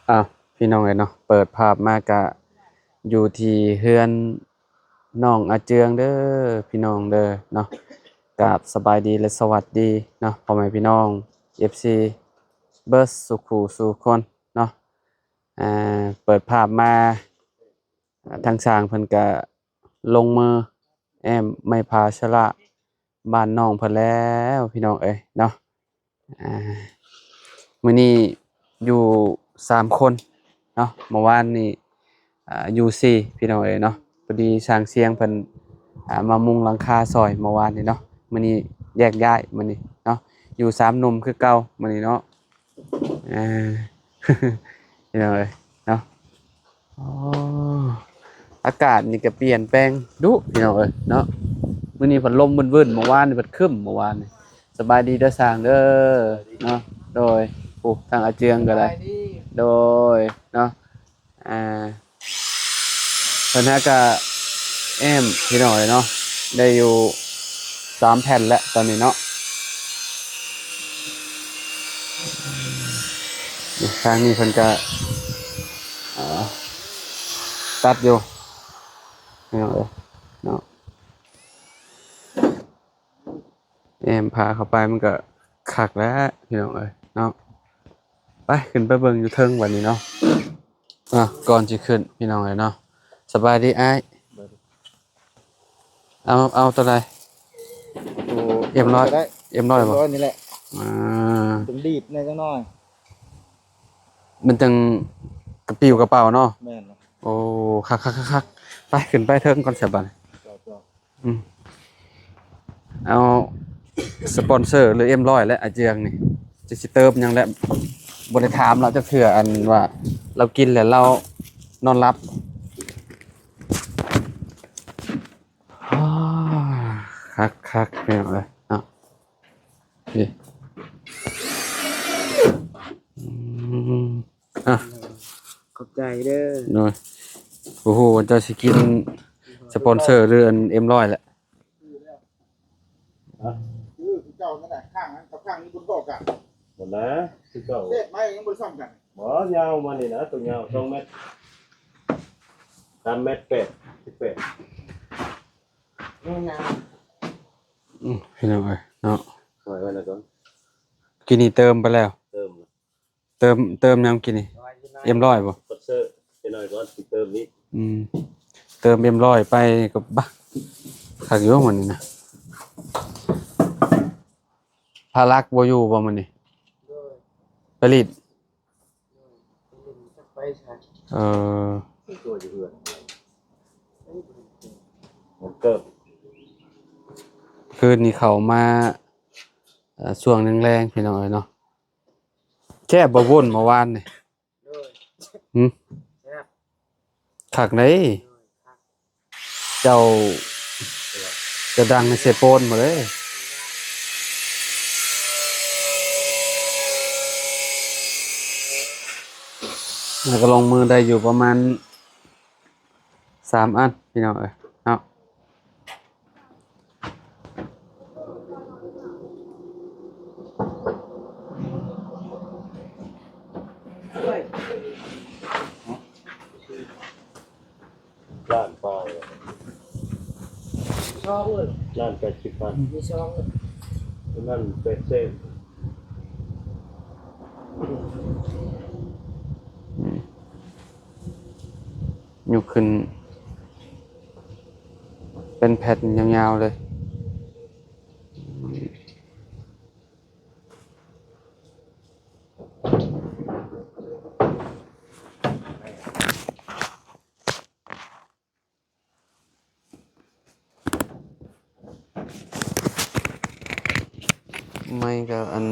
ອ້າວ ພີ່ນ້ອງເອີຍເນາະ ເປີດພາບມາກະຢູ່ທີ່ເຮືອນນ້ອງອາເຈືອງເດີ ພີ່ນ້ອງເດີເນາະ. ກາບສະບາຍດີ ແລະ ສະຫວັດດີເນາະ ພໍ່ແມ່ພີ່ນ້ອງ ເອັຟຊີ ເບິດສູ່ຄູ່ສູ່ຄົນເນາະ. ອ່າ ເປີດພາບມາ ອ່າ ທາງຊ່າງເພິ່ນກະລົງມືແອ້ມໄມ້ຜາຊະລະບ້ານນ້ອງເພິ່ນແລ້ວ ພີ່ນ້ອງເອີຍເນາະ. ອ່າ ມື້ນີ້ຢູ່ສາມຄົນເນາະ ເມື່ອວານນີ້ ອ່າ ຢູ່ສີ່ ພີ່ນ້ອງເອີຍເນາະ. ພໍດີຊ່າງຊຽງເພິ່ນ ອ່າ ມາມຸງຫຼັງຄາຊ່ອຍເມື່ອວານນີ້ເນາະ ມື້ນີ້ແຍກຍ້າຍມື້ນີ້ເນາະ ຢູ່ສາມໜຸ່ມຄືເກົ່າມື້ນີ້ເນາະ. ອ່າ ພີ່ນ້ອງເອີຍເນາະ ອໍ ອາກາດນີ້ກະປ່ຽນແປງດຸ ພີ່ນ້ອງເອີຍເນາະ. ມື້ນີ້ພັດລົມວື່ນໆ ເມື່ອວານນີ້ພັດຄຶ້ມ ເມື່ອວານນີ້. ສະບາຍດີເດີຊ່າງເດີເນາະ. ໂດຍ ໂອ້ ທາງອາເຈືອງກະໄດ້ ສະບາຍດີ ໂດຍເນາະ. ອ່າ ເພິ່ນຫາກະແອ້ມ ພີ່ນ້ອງເອີຍເນາະ ໄດ້ຢູ່ສາມແຜ່ນແລ້ວຕອນນີ້ເນາະ. ນີ້ ທາງນີ້ເພິ່ນກະ ອ່າ ຕັດຢູ່ ພີ່ນ້ອງເອີຍເນາະ. ແອ້ມຜາເຂົ້າໄປມັນກະຄັກແລ້ວ ພີ່ນ້ອງເອີຍເນາະ. ໄປ ຂຶ້ນໄປເບິ່ງຢູ່ເທິງບັດນີ້ເນາະ. ອ່າ ກ່ອນຊິຂຶ້ນ ພີ່ນ້ອງເອີຍເນາະ ສະບາຍດີອ້າຍ. ເອົາ ເອົາໂຕໃດ? ໂຕ ເອັມຮ້ອຍ ກໍໄດ້ ເອັມຮ້ອຍ ເອັມຮ້ອຍບໍ່? ເອັມຮ້ອຍນີ້ແຫຼະ. ອ່າ ຕ້ອງດີດແດ່ຈັກໜ້ອຍ ມັນຈັ່ງກະປິວກະເປົາເນາະ. ແມ່ນ. ໂອ້ ຄັກໆໆໆ ໄປ ຂຶ້ນໄປເທິງກ່ອນຊະບັດນີ້. ເຈົ້າ ເຈົ້າ. ອືມ ເອົາສະປອນເຊີ ຫຼື ເອັມຮ້ອຍ ແຫຼະ ອາເຈືອງນີ້ ຈະຊິເຕີມຫຍັງແຫຼະ ບໍ່ໄດ້ຖາມລາວຈັກເທື່ອ ອັນວ່າລາວກິນແລ້ວລາວນອນຫຼັບ. ອາ ຄັກໆ ພີ່ນ້ອງເອີຍເນາະ. ນີ້ ອືມ ອ່ະ ຂອບໃຈເດີ. ໂດຍ ບໍ່ຮູ້ວ່າເຈົ້າຊິກິນສະປອນເຊີ ຫຼື ອັນເອັມຮ້ອຍ ແຫຼະ. ຄືເກົ່ານັ້ນແຫຼະ ຂ້າງນັ້ນກັບຂ້າງນີ້ບໍ່ເທົ່າກັນ. ບໍ່ນະ ຄືເກົ່າ ເສດໄມ້ຍັງບໍ່ຊ່ຳກັນ. ບໍ່ ຍາວມານີ້ນະ ໂຕຍາວສອງແມັດ ສາມແມັດແປດ ສິບແປດ. ອືມ ພີ່ນ້ອງເອີຍເນາະ ໄວ້ໄວ້ນະກ່ອນ. ກີ້ນີ້ເຕີມໄປແລ້ວ ເຕີມ ເຕີມ ເຕີມຫຍັງກີ້ນີ້? ເອັມຮ້ອຍ ບໍ່? ສະປອນເຊີ ຈັກໜ້ອຍກ່ອນ ຊິເຕີມອີກ. ອືມ ເຕີມເອັມຮ້ອຍ ໄປກໍບາ ຄັກຢູ່ມື້ນີ້ນະ. ພາລັກບໍ່ຢູ່ບໍ່ມື້ນີ້? ໂດຍ ໄປລີດ. ເອີ ຄືນນີ້ເຂົ້າມາ ເອີ ຊ່ວງແລງໆ ພີ່ນ້ອງເອີຍເນາະ. ແຊບບໍ່ ວຸ້ນເມື່ອວານນີ້? ໂດຍ ຫຶ? ແຊບ ຄັກເດ້. ໂດຍ ຄັກ. ເຈົ້າ ເຈົ້າດັງໃນເຊໂປນບໍ່ເດ້? ແລ້ວກໍລົງມືໄດ້ຢູ່ປະມານສາມອັນ ພີ່ນ້ອງເອີຍເນາະ. ລ້ານປາຍ ຊອງເອີຍ ລ້ານແປດສິບພັນ ມີຊອງເອີຍ ນັ້ນແປດແສນ. ອືມ ຍົກຂຶ້ນເປັນແຜ່ນຍາວໆເລີຍ. ໄມ້ກໍອັນ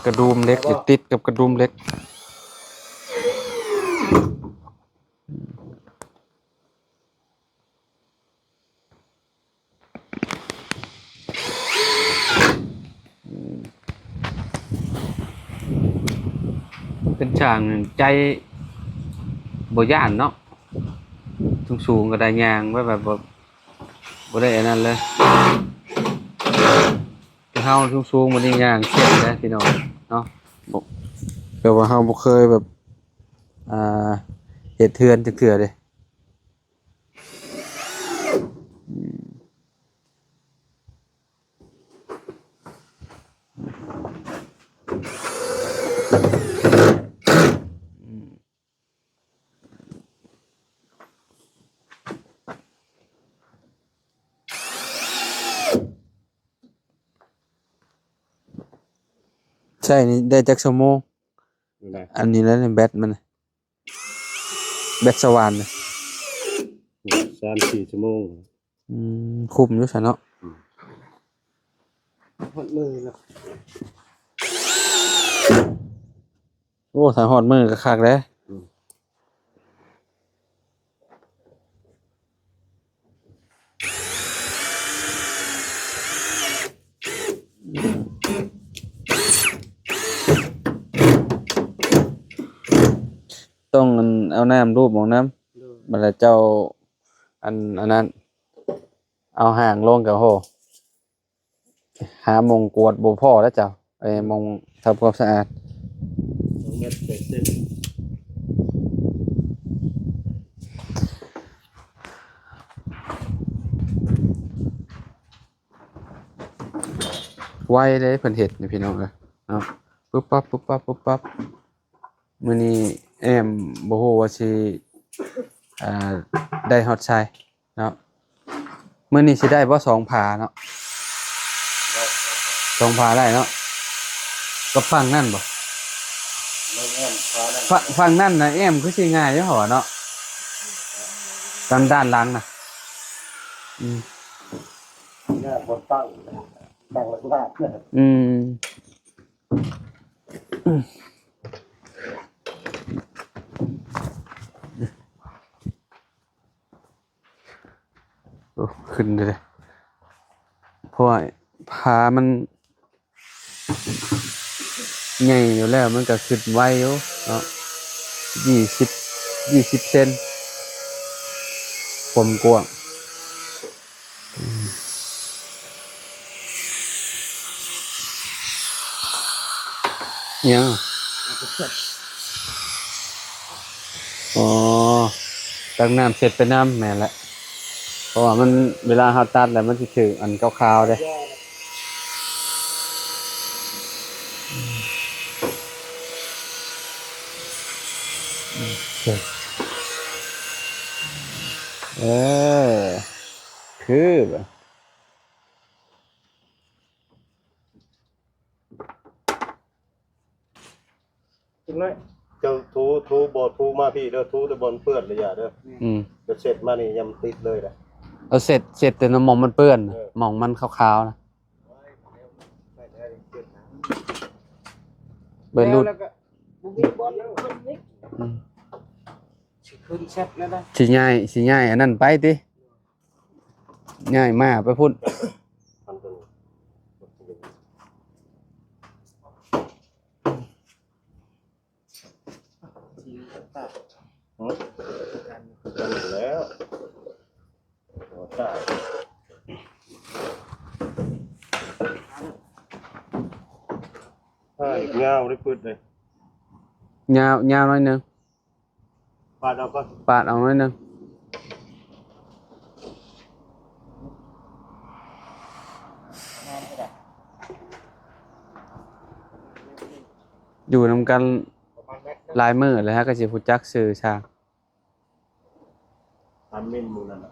ກະດຸມເຫຼັກ ຕິດກັບກະດຸມເຫຼັກ. ເປັນຊ່າງໃຈບໍ່ຢ້ານເນາະ ສູງໆກໍໄດ້ ຍ່າງໄປແບບບໍ່ ບໍ່ໄດ້ອັນນັ້ນເລີຍ. ເຮົາສູງໆ ບໍ່ໄດ້ຍ່າງເສັບເດ້ພີ່ນ້ອງເນາະ ແບບວ່າເຮົາບໍ່ເຄີຍແບບ ອ່າ ເຮັດເຮືອນຈັກເທື່ອເດ້. ໃຊ້ນີ້ໄດ້ຈັກຊົ່ວໂມງ? ນີ້ນະ ອັນນີ້ແຫຼະ ແບັດມັນ ແບັດສະຫວ່ານນະ ສາມສີ່ຊົ່ວໂມງ. ອືມ ຄຸ້ມຢູ່ຊະເນາະ. ອືມ ຮອດມື້ແລ້ວ. ໂອ້ ຖ້າຮອດມື້ກໍຄັກເດ້. ອືມ ຕ້ອງອັນ ເອົານ້ຳລູບອອກນຳ. ໂດຍ ບັດລະເຈົ້າ ອັນ ອັນນັ້ນ ເອົາຫາງລົງກໍ ໂຫ ຫາໝ່ອງກວດບໍ່ພໍແລ້ວເຈົ້າ. ໄອ້ ໝ່ອງທຳຄວາມສະອາດ ສອງແມັດແປດເຊັນ ໄວເດ້ເພິ່ນເຮັດນີ້ ພີ່ນ້ອງເອີຍເນາະ. ປຸບປັບ ປຸບປັບ ປຸບປັບ. ມື້ນີ້ແອ້ມບໍ່ຮູ້ວ່າຊິ ອ່າ ໄດ້ຮອດໃສເນາະ. ມື້ນີ້ຊິໄດ້ບໍ່ ສອງຜາເນາະ? ສອງຜາໄດ້ເນາະ ກັບຝັ່ງນັ້ນບໍ່? ແມ່ນ ຝານັ້ນ ຝັ່ງ ຝັ່ງນັ້ນນະແອ້ມຄືຊິງ່າຍຢູ່ເນາະ ດ້ານ ດ້ານຫຼັງນະ. ອືມ ຍາກບ່ອນຕັ້ງ ຕັ້ງລະຍາກ. ອືມ ໂອ້ ຂຶ້ນເດ້ ເພາະວ່າຜາມັນໃຫຍ່ຢູ່ແລ້ວ ມັນກໍຂຶ້ນໄວຢູ່ເນາະ ຊາວ ຊາວເຊັນ ຄວາມກວ້າງ. ຫຍັງ? ອໍ ຕັກນ້ຳເຊັດໄປນຳ. ແມ່ນແຫຼະ ເພາະວ່າມັນ ເວລາເຮົາຕັດແລ້ວ ມັນຊິຖືກອັນຂາວໆເດ້. ເອີ ຄື ຈັກໜ້ອຍ ເຈົ້າຖູ ຖູບໍ່ຖູມາພີ້ເດີ ຖູແຕ່ບ່ອນເປື້ອນລະຢ່າເດີ. ອືມ ດຽວເຊັດມານີ້ ຍາມຕິດເລີຍນະ. ເອີ ເຊັດ ເຊັດແຕ່ໝ່ອງມັນເປື້ອນ ເອີ ໝ່ອງມັນຂາວໆນະ. ໄປຫຼຸດ ແລ້ວກໍບໍ່ມີບ່ອນເພິ່ນນີ້. ອືມ ຊິຂຶ້ນແຊັດແລ້ວນະ ຊິຍ້າຍ ຊິຍ້າຍອັນນັ້ນໄປຕິ ຍ້າຍມາໄປພຸ້ນ. ແລ້ວ ຍາວໄດ້ປຶດເລີຍ ຍາວ ຍາວໜ້ອຍໜຶ່ງ. ປາດເອົາກ່ອນ ປາດເອົາໜ້ອຍໜຶ່ງ. ຢູ່ນຳກັນຫຼາຍມື້ແລ້ວ ເຮົາກໍຊິຮູ້ຈັກຊື່ຊ່າງ. ຕາມມິນໝູ່ນັ້ນນະ.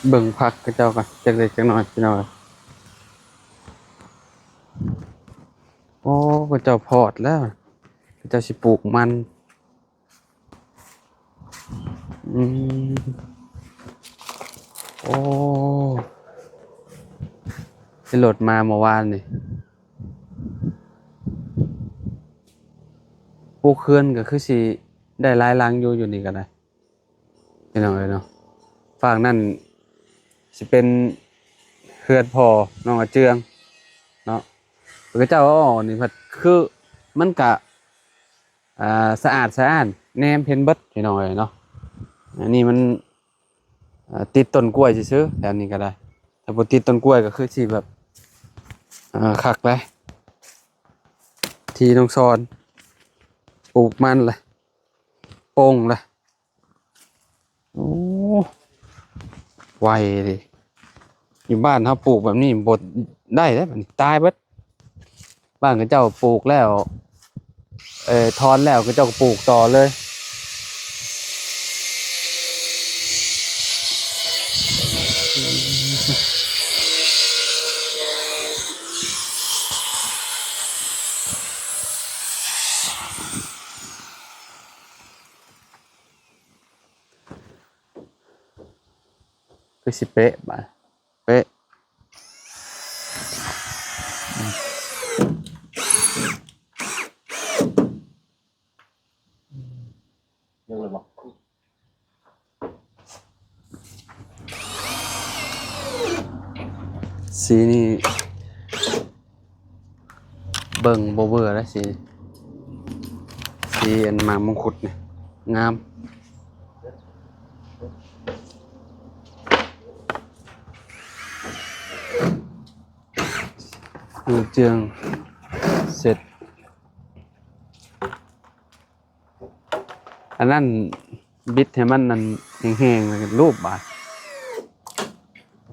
ເບິ່ງຜັກເຂົາເຈົ້າກ່ອນ ຈັກເລັກຈັກນ້ອຍ ພີ່ນ້ອງເອີຍ. ໂອ້ ເຂົາເຈົ້າພອດແລ້ວ ເຂົາເຈົ້າຊິປູກມັນ. ອືມ ໂອ້ ຂີ່ລົດມາເມື່ອວານນີ້ ປູກເຮືອນກໍຄືຊິໄດ້ຫຼາຍຫຼັງຢູ່ ຢູ່ນີ້ກໍໄດ້ ພີ່ນ້ອງເອີຍເນາະ. ຟາກນັ້ນຊິເປັນເຮືອນພໍ່ນ້ອງອາເຈືອງເນາະ ເຂົາເຈົ້າເອົາອອກນີ້ພັດ ຄືມັນກະ ອ່າ ສະອາດສະອ້ານ ແນມເຫັນເບິດພີ່ນ້ອງເອີຍເນາະ. ອັນນີ້ມັນ ອ່າ ຕິດຕົ້ນກ້ວຍຊື່ໆ ແຖວນີ້ກໍໄດ້. ຖ້າບໍ່ຕິດຕົ້ນກ້ວຍກໍຄືຊິແບບ ອ່າ ຄັກແຫຼະ. ທີ່ນ້ອງຊອນປູກມັນລະ ປົ່ງລະ ໂອ້ ໄວເດ. ຢູ່ບ້ານເຮົາປູກແບບນີ້ບໍ່ໄດ້ເດ້ ບາດນີ້ຕາຍເບິດ. ບ້ານເຂົາເຈົ້າປູກແລ້ວ ເອີ ຖອນແລ້ວເຂົາເຈົ້າກໍປູກຕໍ່ເລີຍ. ຄືຊິເປະບາດ ເປະ ຍັງເລີຍບໍ່? ສີນີ້ເບິ່ງບໍ່ເບື່ອແລ້ວ ສີ ສີອັນໝາກມົງຄຸດນີ້ງາມ. ເຈື່ອງເຈືອງເສັດ. ອັນນັ້ນບິດໃຫ້ມັນນັ້ນແຫ້ງໆ ແລ້ວກໍລູບບາດ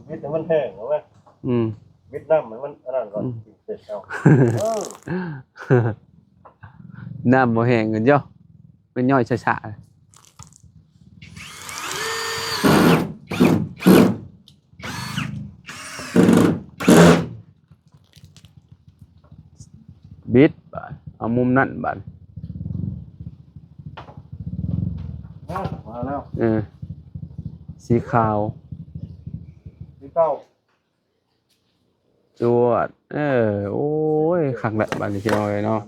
ບິດໃຫ້ມັນແຫ້ງເອົາເວີຍ. ອືມ ບິດນ້ຳໃຫ້ມັນອັນນັ້ນກ່ອນ ອືມ ເສັດເອົາ. ເອີ ນ້ຳບໍ່ແຫ້ງກັນເຈົ້າ ມັນຍ່ອຍຊ້າໆ. ບິດບາດ ເອົາມຸມນັ້ນບາດ ມາແລ້ວ ເອີ ສີຂາວ ສີເກົ່າ ຈວດ. ເອີ ໂອ້ຍ ຄັກແຫຼະບາດນີ້ ພີ່ນ້ອງເອີຍເນາະ.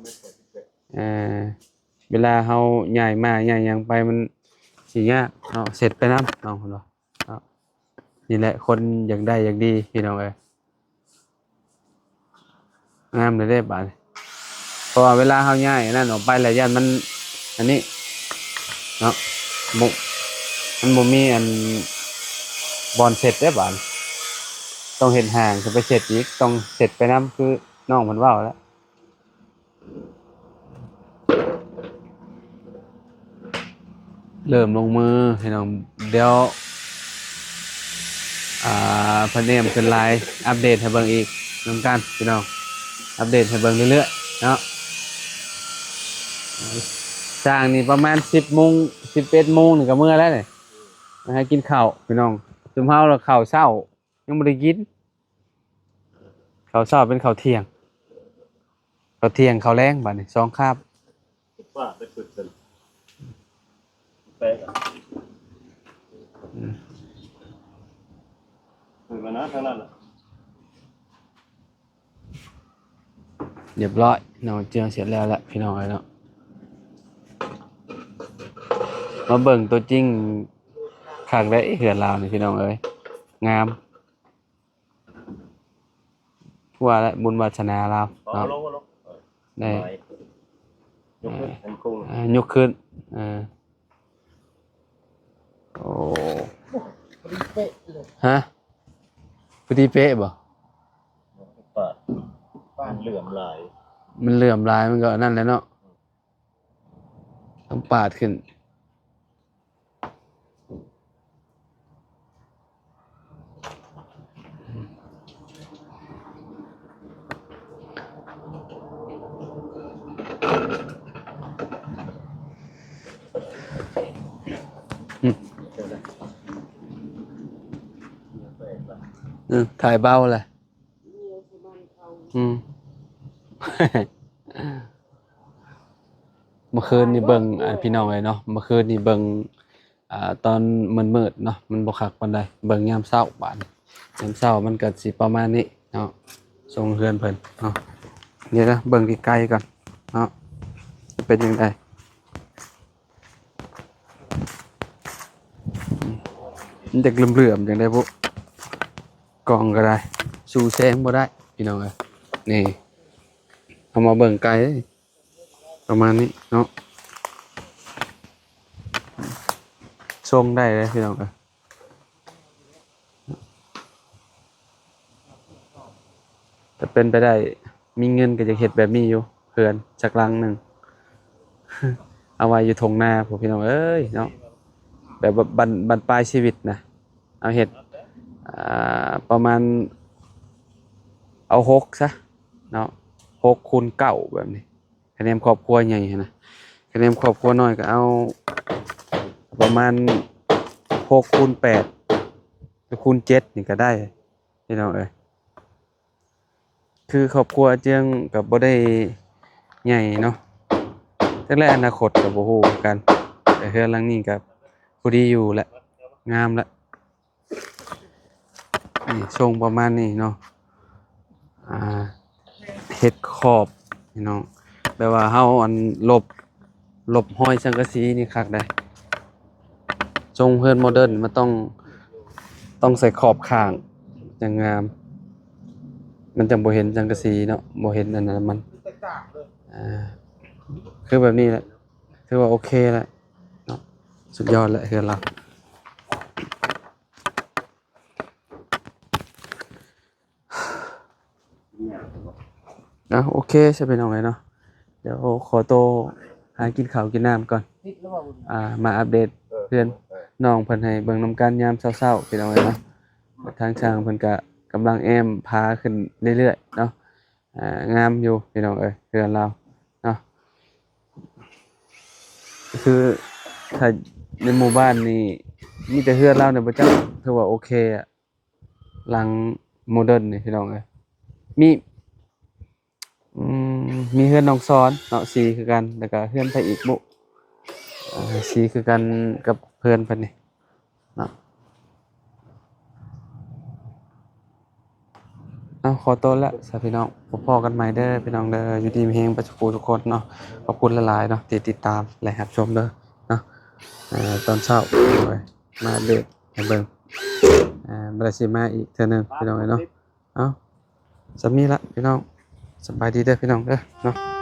ເອີ ເວລາເຮົາຍ້າຍໝາກຍ້າຍຫຍັງໄປ ມັນຊິຍາກເນາະ ເຊັດໄປນຳເນາະ ເພິ່ນວ່າ. ເນາະ ນີ້ແຫຼະ ຄົນຢາກໄດ້ຢາກດີ ພີ່ນ້ອງເອີຍ. ງາມເລີຍເດ້ບາດນີ້ ເພາະວ່າເວລາເຮົາຍ້າຍອັນນັ້ນອອກໄປແລ້ວ ຢ້ານມັນອັນນີ້ເນາະ ບໍ່ ມັນບໍ່ມີອັນບ່ອນເຊັດເດ້ບາດນີ້ ຕ້ອງເຮັດຫ້າງຂຶ້ນໄປເຊັດອີກ ຕ້ອງເຊັດໄປນຳ ຄືນ້ອງເພິ່ນເວົ້າແລ້ວ. ເລີ່ມລົງມືພີ່ນ້ອງ ດຽວ ອ່າ ເພິ່ນເອມຂຶ້ນລາຍ ອັບເດດໃຫ້ເບິ່ງອີກນຳກັນພີ່ນ້ອງ ອັບເດດໃຫ້ເບິ່ງເລື້ອຍໆເນາະ. ຊ່າງນີ້ປະມານສິບໂມງ ສິບເອັດໂມງນີ້ກໍເມືອແລ້ວນີ້ ມາຫາກິນເຂົ້າພີ່ນ້ອງ. ຊຸມເຮົາລະເຂົ້າເຊົ້າຍັງບໍ່ໄດ້ກິນ ເຂົ້າເຊົ້າເປັນເຂົ້າທ່ຽງ ເຂົ້າທ່ຽງເຂົ້າແລງບາດນີ້ ສອງຄາບ. ປາດໄປປຶກກັນ ແປະ ອືມ ເປີດມານະທາງນັ້ນລະ ຮຽບຮ້ອຍເນາະ ເຈື່ອງເສັດແລ້ວລະພີ່ນ້ອງເອີຍເນາະ. ມາເບິ່ງຕົວຈິງຄັກໄດ໋ ເຮືອນລາວນີ້ພີ່ນ້ອງເອີຍ ງາມ. ວ່າແຫຼະ ບຸນວາສະໜາລາວເນາະ ໄດ້ ຍົກຂຶ້ນ ເອີ ຍົກຂຶ້ນ ເອີ ໂອ້ ພໍດີເປະເລີຍ ຮະ ພໍດີເປະບໍ່? ປາດ ປາດ ມັນເຫຼື້ອມຫຼາຍ ມັນເຫຼື້ອມຫຼາຍ ມັນກໍອັນນັ້ນແຫຼະເນາະ ຕ້ອງປາດຂຶ້ນ. ອືມ ອືມ ຖ່າຍເບົາແຫຼະ. ອືມ ເມື່ອຄືນນີ້ເບິ່ງ ອ່າ ພີ່ນ້ອງເອີຍເນາະ ເມື່ອຄືນນີ້ເບິ່ງ ອ່າ ຕອນມືດໆເນາະ ມັນບໍ່ຄັກປານໃດ ເບິ່ງຍາມເຊົ້າບາດນີ້ ຍາມເຊົ້າມັນກໍຊິປະມານນີ້ເນາະ ຊົງເຮືອນເພິ່ນເນາະ. ດຽວນະ ເບິ່ງໃກ້ໆກ່ອນເນາະ ເປັນຈັ່ງໃດ. ມັນຈະເຫຼື້ອມໆຈັ່ງໃດບຸ ກ້ອງກໍໄດ້ ສູ້ແສງບໍ່ໄດ້ພີ່ນ້ອງເອີຍ. ນີ້ ເຮົາມາເບິ່ງໃກ້ ປະມານນີ້ເນາະ ຊົງໄດ້ເລີຍພີ່ນ້ອງເອີຍ. ແຕ່ເປັນໄປໄດ້ ມີເງິນກໍຢາກເຮັດແບບນີ້ຢູ່ ເຮືອນຈັກຫຼັງໜຶ່ງ ເອົາໄວ້ຢູ່ທົ່ງນາພຸ້ນ ພີ່ນ້ອງເອີຍເນາະ. ແບບວ່າບັ້ນ ບັ້ນປາຍຊີວິດນະ ເອົາເຮັດ ອ່າ ປະມານ ເອົາຫົກຊະເນາະ ຫົກຄູນເກົ້າແບບນີ້. ຄະແນນຄອບຄົວໃຫຍ່ຫັ້ນນະ ຄະແນນຄອບຄົວນ້ອຍກໍເອົາປະມານຫົກຄູນແປດ ຫຼື ຄູນເຈັດນີ້ກໍໄດ້ ພີ່ນ້ອງເອີຍ. ຄືຄອບຄົວເຈືອງກໍບໍ່ໄດ້ໃຫຍ່ເນາະ ຈັກແລະອະນາຄົດກໍບໍ່ຮູ້ຄືກັນ ແຕ່ເຮືອນຫຼັງນີ້ກໍພໍດີຢູ່ແຫຼະ ງາມລະ. ນີ້ ຊົງປະມານນີ້ເນາະ ອ່າ ເຮັດຂອບພີ່ນ້ອງ ແບບວ່າເຮົາ ອັນ ລົບ ລົບຮອຍສັງກະສີນີ້ຄັກໄດ໋. ຊົງເຮືອນໂມເດີນມັນຕ້ອງ ຕ້ອງໃສ່ຂອບຂ້າງຈັ່ງງາມ ມັນຈັ່ງບໍ່ເຫັນສັງກະສີເນາະ ບໍ່ເຫັນອັນນັ້ນມັນ ອ່າ ຄືແບບນີ້ແຫຼະ ຖືວ່າໂອເຄແລ້ວເນາະ ສຸດຍອດແລ້ວເຮືອນລາວ. ເອົາ ໂອເຄຊະພີ່ນ້ອງເອີຍເນາະ ດຽວຂໍໂຕຫາກິນເຂົ້າກິນນ້ຳກ່ອນ ອ່າ ມາອັບເດດເຮືອນນ້ອງເພິ່ນໃຫ້ເບິ່ງນຳກັນຍາມເຊົ້າໆ ພີ່ນ້ອງເອີຍເນາະ. ທາງຊ່າງເພິ່ນກະກຳລັງແອ້ມຜາຂຶ້ນເລື້ອຍໆເນາະ ອ່າ ງາມຢູ່ພີ່ນ້ອງເອີຍ ເຮືອນລາວເນາະ. ຄືຖ້າໃນໝູ່ບ້ານນີ້ມີແຕ່ເຮືອນລາວນີ້ບໍ່ຈັກ ຖືວ່າໂອເຄອະ ຫຼັງໂມເດີນນີ້ພີ່ນ້ອງເອີຍ. ມີ ອືມ ມີເຮືອນນ້ອງສອນເນາະ ສີ່ຄືກັນ ແລ້ວກະເຮືອນໃຜອີກບຸ ເອີ ສີ່ຄືກັນກັບເຮືອນເພິ່ນນີ້ເນາະ. ເອົາ ຂໍໂຕລະຊະພີ່ນ້ອງ ພໍ້ກັນໃໝ່ເດີພີ່ນ້ອງເດີ ຢູ່ດີມີແຮງເບິດສູ່ຜູ້ທຸກຄົນເນາະ. ຂອບຄຸນຫຼາຍໆເນາະ ທີ່ຕິດຕາມ ແລະ ຮັບຊົມເດີເນາະ. ເອີ ຕອນເຊົ້າ ມາອັບເດດໃຫ້ເບິ່ງ ເອີ ບໍ່ໄດ້ຊິມາອີກເທື່ອໜຶ່ງພີ່ນ້ອງເອີຍເນາະ. ເອົາ ສ່ຳນີ້ລະພີ່ນ້ອງ ສະບາຍດີເດີພີ່ນ້ອງເດີເນາະ.